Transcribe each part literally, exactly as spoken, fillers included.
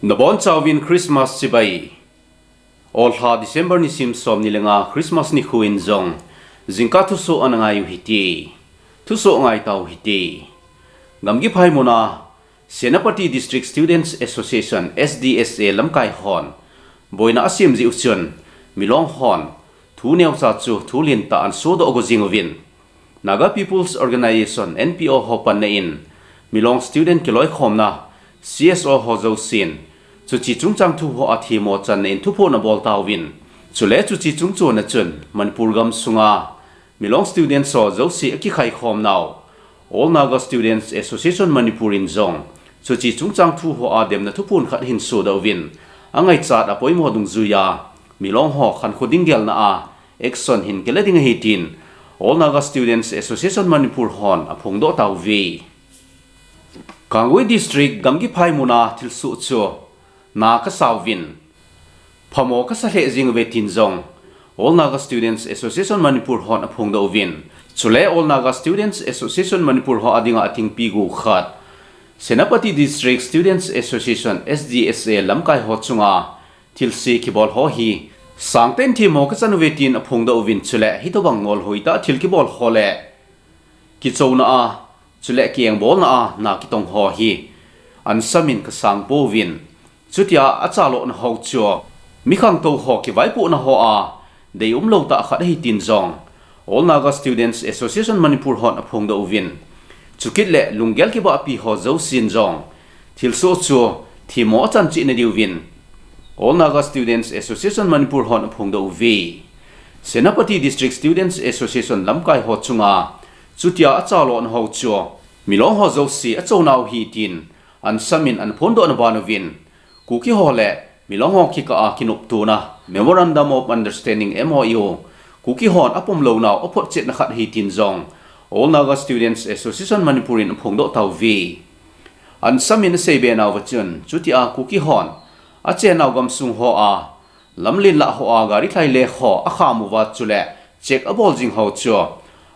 Nabonchauvin Christmas chibai. Olha December nisim som ni le nga Christmas nikho in jong jingkah thusoh ana ngai u hite. Thusoh ngai tau hite. Gamgiphai muna Senapati District Students Association, S D S A, lamkai hon boina asem jeh u chun, Milong hon thu neocha chu thu lentah ana sodoh go jing uvin, Naga People's Organization, N P O, ho panna in Milong student kiloikhomna, C S O, ho jousen chuche chungchang thu hoa themmo channa in thuphon abol tauvin, chule chuche chungchon a chun Manipur gamsunga Milong students ho jouse akikhaikhomnau All Naga Students Association Manipur in jong chuche chungchang thu hoa demna thuphon khat ahin sodoh uvin, angaichat apoimo dungjuiya Milong ho khankho ding gelna a action hin kila ding ahi tin All Naga Students Association Manipur hon aphongdoh tauve. Kangui District Gamgiphai muna thilsoh chu na kasauvin, phamo kasa lheh jing uve tin jong All Naga Students Association Manipur hon aphongdoh uvin, chule All Naga Students Association Manipur ho adinga athingpi gu khat, Senapati District Students Association, S D S A, lamkai ho chunga thilse kibol ho hi sangtah in themmo kachan uve tin aphongdoh uvin, chule hitobang ngol hoitah thil kibol ho le kichouna a, chule kiengbolna a na kitong ho hi ansamin kasang pouvin, chutia achalona ho chu mi khangtou ho kivaipohna hoa deium lou tah khat ahi tin jong All Naga Students Association Manipur hon aphongdoh uvin, chukit le lunggel kibahpi ho jousen jong thilsoh chu themmo achan cheh nadiuvin All Naga Students Association Manipur hon aphongdoh uve. Senapati District Students Association lamkai ho chunga chutia achalona ho chu Milong ho jouse achounau ahi tin ansamin anaphondohna banuvin, Kuki ho le Milong ho kikah a kinoptona Memorandum of Understanding, M O U, Kuki hon apom lounau aphotchetna khat ahi tin jong All Naga Students Association Manipur in aphongdoh tauve. Ansamin aseibe nauva chun, chutia Kuki hon achennau gamsung hoa lamlen lah hoa gari thaile ho akham uva, chule check abol jing ho chu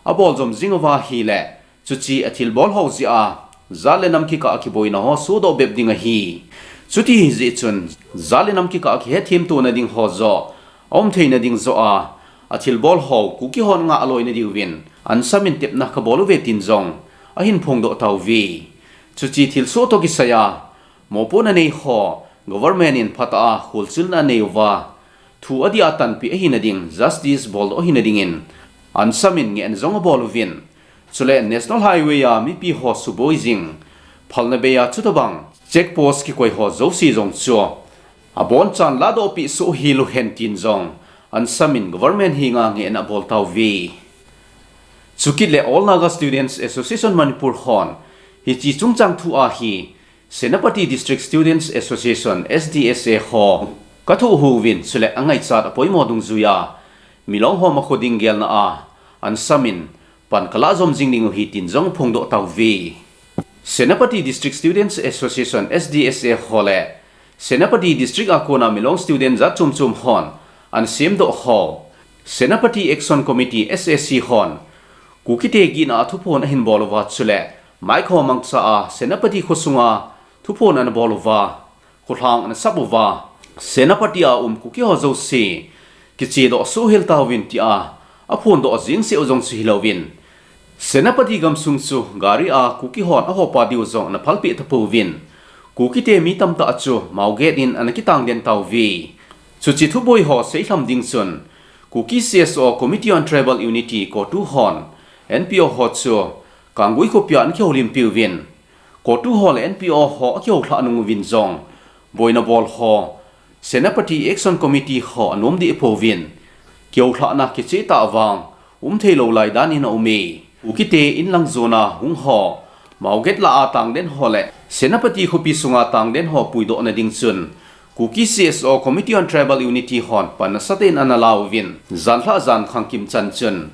abol jom jing uva ahile, chuche athilbol ho jeh a jat le nam kikah a kiboina ho sodoh bep ding ahi. Chuti ahijeh chun jat le nam kikah a kihetthemtona ding ho joh aum theina ding joh a, athilbol ho Kuki hon ngah aloina diuvin ansamin tepna kabol uve tin jong ahin phongdoh tauve. Chuche thilsoh toh kisaiya mopohna nei ho government in phatah a kholchilna anei uva, thu adih a tanpeh ahina ding justice boldoh ahina dingin ansamin ngehna jong abol uvin, chule National Highway a mipi ho suboi jing, phalna bei a chutobang check post kikoi ho jouse jong chu abonchan ladohpeh soh hel uhen tin jong ansamin government henga ngehna abol tauve. Chukit le All Naga Students Association Manipur hon hiche chungchang thu a hi Senapati District Students Association, S D S A, ho kathoh uvin, chule angaichat apoimo dungjuiya Milong ho makho ding gelna a ansamin pan kalah jom jing ding u ahi tin jong aphongdoh tauve. Senapati District Students Association, S D S A, ho le Senapati District a kona Milong student jat chom chom hon ana semdoh ho Senapati Action Committee, S A C, hon Kukite gihna a thuphon ahin bol uva, chule mic ho mangcha a Senapati khosunga thuphon ana bol uva, kholhang ana sap uva, Senapati a um Kuki ho jouse kichedoh soh hel tauvin tia aphondoh jeng seh u jong chu hilouvin, Senapati gamsung chu gari a Kuki hon ahopa diu jong ana phalpeh tapouvin, Kukite mi tamtah chu Maoget in ana kitangden tauve. Chuche thuboi ho seilham ding chun, Kuki C S O Committee on Tribal Unity, CoTU, hon N P O ho chu Kangui khopia ana kihoulimpi uvin, CoTU ho le N P O ho akihoulhah nung uvin jong, boina bol ho Senapati Action Committee ho anom deh pouvin, kihoulhahna kicheh tah vang um theilou lai dan in aume. Kukite inlang jona hung ho Maoget lah a tangden ho le Senapati khopi sunga tangden ho puidohna ding chun, Kuki C S O Committee on Tribal Unity hon pan nasatah in ana lauvin, janlhah jan khangkim chan chun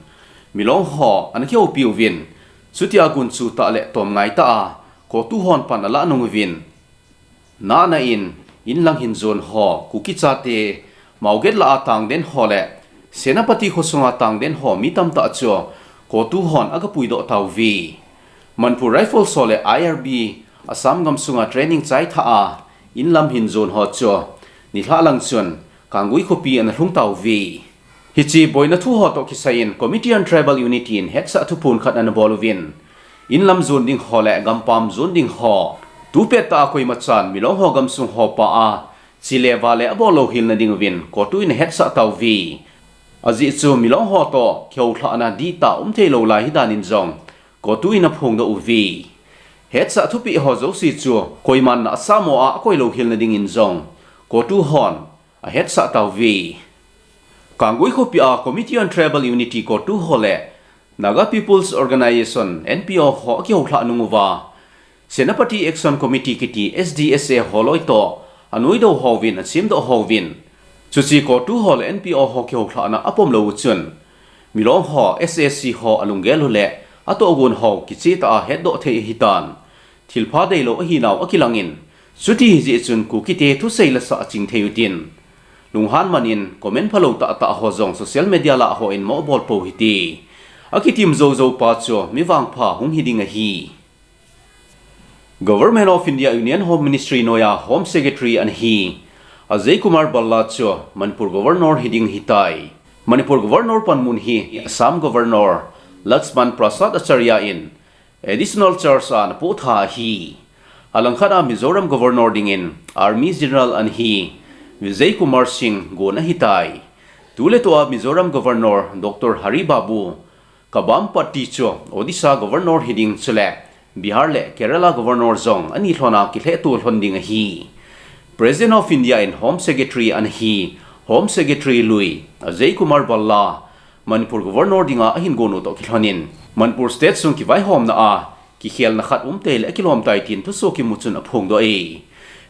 Milong ho ana kihoupi uvin, chutia gunchu tah le tomngai tah a CoTU hon pan alah nung uvin, nana in, inlang hin jon ho Kuki chate, Maoget lah a tangden ho le Senapati khosunga tangden ho mi tamtah chu CoTU hon aga puidoh tauve. Manipur Rifles ho le I R B Assam gamsunga training chaithah a Inlam hin jon ho chu nilhah lang chun Kanggui khopi ana lhung tauve. Hiche boina thu ho toh kisai in Committee on Tribal Unity in hetsah thuphon khat ana bol uvin, inlam jon ding ho le gampam jon ding ho, tupet tah a koima chan Milong ho gamsung ho pa a chile vale abol louhel na ding uvin CoTU in ahetsah tauve. Ajeh chu Milong ho toh kihoulhahna dihtah umthei lou lai ahi dan in jong CoTU in aphongdoh uve. Hetsah thupeh ho jouse chu koiman na asamo a akoi louhel na ding in jong CoTU hon ahetsah tauve. Kanggui khopi a Committee on Tribal Unity CoTU ho le Naga People's Organization, N P O ho akihoulhah nung uva, Senapati Action Committee kiti S D S A ho loi toh anoidoh uvin, asemdoh uvin, chuche CoTU ho le N P O ho kihoulhahna apom lou uchun Milong ho, S A C ho alunggel u le atohgon ho kicheh tah a hetdoh thei ahitan, thilpha deilou ahinau akilang in, chuti hijeh chun Kukite thusei lasah aching thei utin, lunghan man in comment phalou tahtah ho jong social media lah ho in mo bol pou hite. Akitim joujou pa chu mi vangpha hung hi ding ahi. Government of India Union Home Ministry noiya Home Secretary ana hi Ajay Kumar Bhalla chu Manipur Governor hi ding ahitai. Manipur Governor panmun hi Assam Governor Lakshman Prasad Acharya in additional charge a ana poh tha ahi. Alangkhat a Mizoram Governor dingin Army General ana hi Vijay Kumar Singh gon ahitai. Tuletua Mizoram Governor Doctor Hari Babu Kambhampati chu Odisha Governor hi ding chule Bihar le Kerala Governor jong ani lhon a kilhehto lhon ding ahi. President of India in Home Secretary ana hi Home Secretary lui Ajay Kumar Bhalla Manipur Governor dinga ahin gon u toh kilhon in, Manipur State sung kivaihomna a kikhelna khat umtei le akilom tai tin thusoh kimu chun aphongdoh e.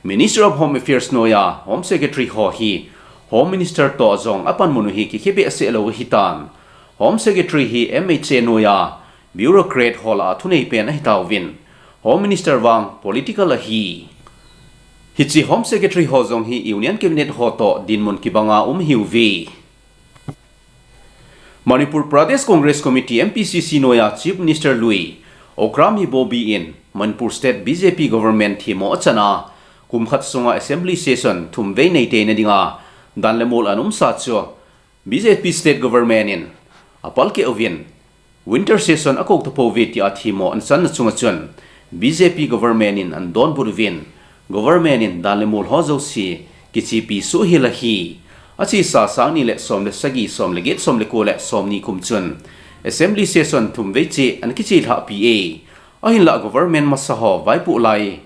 Ministry of Home Affairs noiya Home Secretary ho hi Home Minister toh jong apanmun u hi kikhebeh seh lou ahitan, Home Secretary hi M H A noiya bureaucrat ho lah a thunei pen ahitauvin, Home Minister vang political ahi. Hiche Home Secretary ho jong hi Union Cabinet ho toh dinmun kibanga um ahiuve. Manipur Pradesh Congress Committee, M P C C noiya Chief Minister lui Okram Ibobi in Manipur State B J P government themmo achan a, kum khat sunga assembly session thum vei neitei na dinga dan le mol ana umsa chu B J P state government in apalkeh uvin, winter session akou tapouve tia themmo ana channa chunga chun B J P government in ana donbut uvin, government in dan le mol ho jouse kichepi soh hel ahi. Achesa sang ni le som le sagi, som le get, som le ko le som ni kum chun assembly session thum vei cheh ana kichelhahpi e. Ahinlah government masa ho vaipoh lai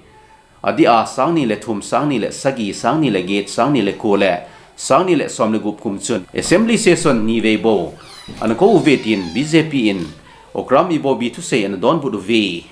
adeh a sang ni le thum, sang ni le sagi, sang ni le get, sang ni le ko le sang ni le som le gup kum chun assembly session ni vei bou ana kou uve tin B J P in Okram Ibobi thusei ana donbut uve.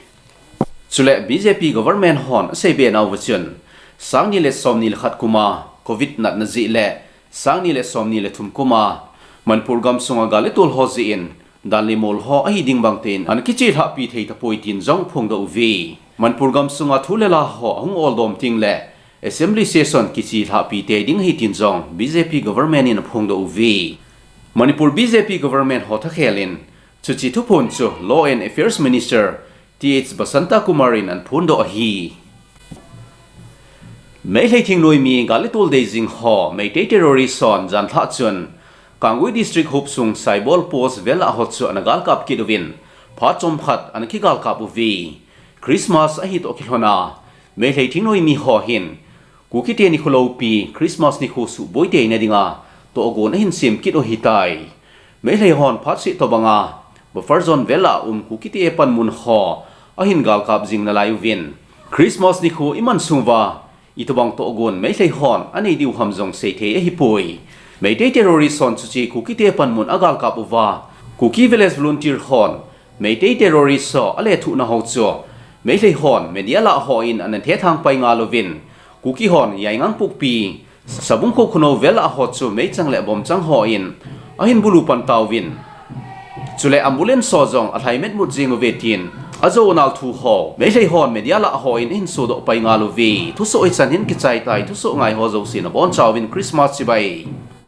Chule B J P government hon aseibe nauva chun, sang ni le som ni le khat kuma covid natna jeh le sang ni le som ni le thum kuma Manipur gamsunga gal le tol ho jeh in dan le mol ho ahi ding bang tah in ana kichelhahpi thei tapoi tin jong aphongdoh uve. Manipur gamsunga thu le la ho ahung oldom teng le assembly session kichelhahpi tei ding ahi tin jong B J P government in aphongdoh uve. Manipur B J P government ho thakhel in chuche thuphon chu Law and Affairs Minister T H Basanta Kumar in ana phondoh ahi. Meitei thingnoimi gal le tol dei jing ho Meitei terrorist hon janlhah chun Kanggui District hopsung Saibol Post vel a ho chu ana galkap kit uvin, phat chomkhat ana kigalkap uve. Christmas ahi toh kilhon a, Meitei thingnoimi ho hin Kukite nikho loupi Christmas nikho suhboi teina dinga tohgon ahin sem kit u ahitai. Meitei hon phatseh tobanga buffer zone vel a um Kukite panmun ho ahin galkap jing nalai uvin, Christmas nikho iman sung uva itobang tohgon Meitei hon anei diu ham jong seithei ahipoi. Meitei terrorist hon chuche Kukite panmun agalkap uva, Kuki Village Volunteer hon Meitei terrorist ho alethuhna ho chu Meitei hon media lah ho in ana thethang pai ngal uvin, Kuki hon Yaingangpokpi, Sabungkho khunou vel a ho chu meichang le bomchang ho in ahin bulu pan tauvin, chule ambulance ho jong alhai metmut jing uve tin ajonau thu ho Meitei hon media lah ho in ahin sodoh pai ngal uve. Thusoh hichan hin kichai tai, thusoh ngai ho jouse nabonchauvin Christmas chibai.